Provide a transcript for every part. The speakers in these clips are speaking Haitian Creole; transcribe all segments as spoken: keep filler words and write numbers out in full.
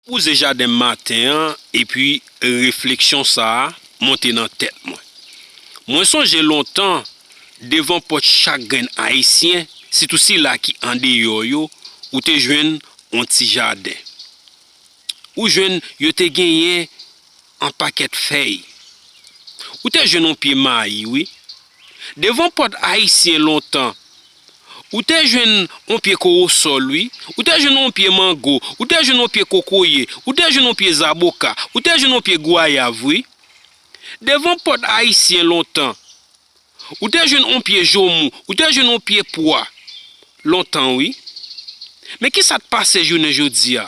Wouze jaden m maten an, epi refleksyon sa a monte nan tèt mwen. Mwen sonje lontan, devan pòt chak grenn Ayisyen, sitou sila ki andeyò yo, ou te jwenn yon ti jaden. Ou jwenn yo te genyen yon pakèt fèy. Ou te jwenn yon pye mayi, wi. Devan pòt Ayisyen lontan, ou te jwenn yon pye kowosòl, wi. Ou te jwenn yon pye mango. Ou te jwenn yon pye kokoye. Ou te jwenn yon pye zaboka. Ou te jwenn yon pye gwayav, wi. Devan pòt Ayisyen lontan, ou te jwenn yon pye jomou. Ou te jwenn yon pye pwa. Lontan, wi. Men ki sa k pase jounen jodi a?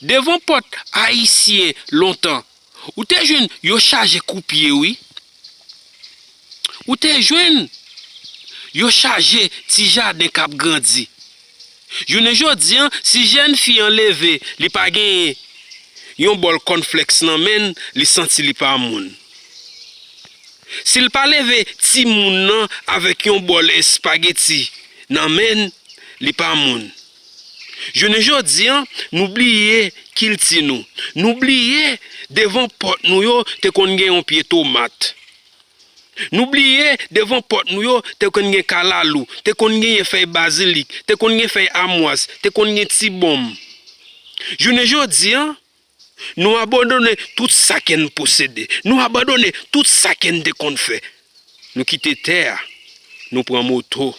Devan pòt Ayisyen lontan, ou te jwenn yo chaje koupye, wi. Ou te jwenn yo chaje ti jaden k ap grandi. Jounen jodi a, si jèn fi an leve, li pa genyen yon bòl kònflèks nan men l, li santi li pa moun. Si l pa leve timoun nan avèk yon bòl espageti nan men l, li pa moun. Jounen jodi a, nou bliye kilti nou. Nou bliye devan pòt nou yo te konn gen yon pye tomat. Nou bliye devan pòt nou yo te konn gen kalalou, te konn genyen fèy bazilik, te konn gen fèy amwaz, te konn gen tibonm. Jounen jodi a, nou abandone tout sa ke n posede. Nou abandone tout sa ke n te konn fè. Nou kite tè a, nou pran moto.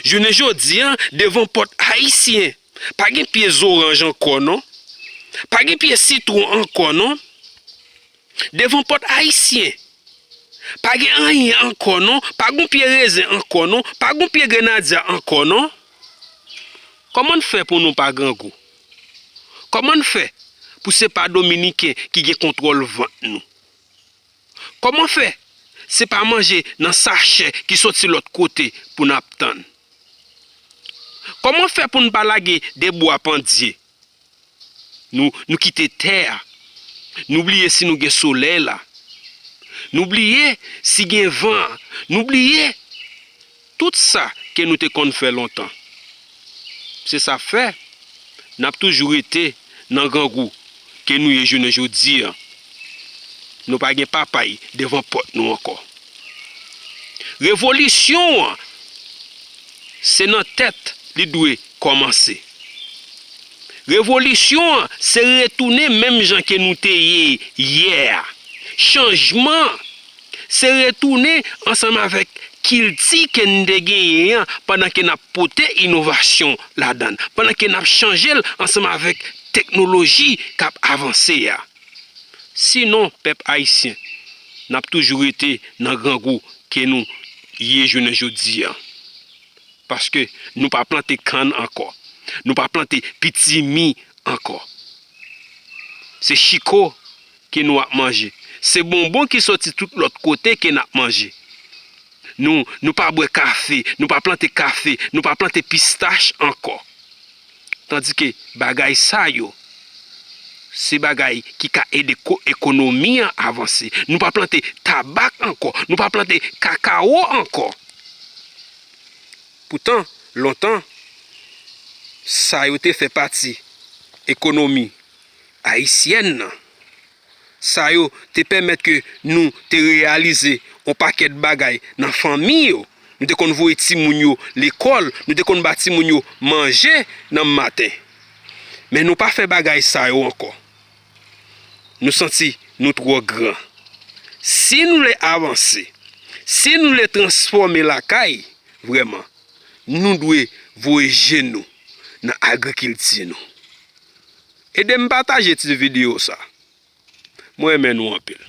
Jounen jodi a, devan pòt Ayisyen, pa gen pye zoranj ankò non. Pa gen pye sitwon ankò non. Devan pòt Ayisyen, pa gen anyen ankò non. Pa gen pye rezen ankò non. Pa gen pye grenadya ankò non. Kòman n fè pou nou pa grangou? Kòman n fè pou se pa Dominiken ki gen kontwòl vant nou? Kòman fè se pa manje nan sachè ki soti lòt kote pou n ap tann? Kòman fè pou n pa lage de bwa pandye? Nou, nou kite tè a. Nou bliye si nou gen solèy la. Nou bliye si gen van an. Nou bliye tout sa ke nou te konn fè lontan. Se sa fè, n ap toujou rete nan grangou ke nou ye jounen jodi a. Nou pa gen papay devan pòt nou ankò. Revolisyon an, se nan tèt li dwe kòmanse. Revolisyon an, se retounen menm jan ke nou te ye yè a. Chanjman an, se retounen ansanm avèk kilti ke n te genyen an pandan ke n ap pote inovasyon ladan l, pandan ke n ap chanje l ansanm avèk teknoloji k ap avanse a. Sinon, pèp ayisyen, n ap toujou rete nan grangou ke nou ye jounen jodi a. Paske nou pa plante kann ankò. Nou pa plante pitimi ankò. Se chiko ke nou ap manje. Se bonbon ki soti tout lòt kote ke n ap manje. Nou, nou pa bwè kafe, nou pa plante kafe, nou pa plante pistach ankò. Tandike bagay sa yo, se bagay ki ka ede ko-, ekonomi an avanse. Nou pa plante tabak ankò, nou pa plante kakawo ankò. Poutan, lontan, sa yo te fè pati ekonomi ayisyèn nan. Sa yo te pèmèt ke nou te reyalize yon pakèt bagay nan fanmi yo. Nou te konn voye timoun yo lekòl, nou te konn ba timoun yo manje nan maten. Men nou pa fè bagay sa yo ankò. Nou santi nou twò gran. Si nou vle avanse, si nou vle transfòme lakay, vrèman, nou dwe voye je nou nan agrikilti nou. Ede m pataje ti videyo sa. Mwen renmen nou anpil.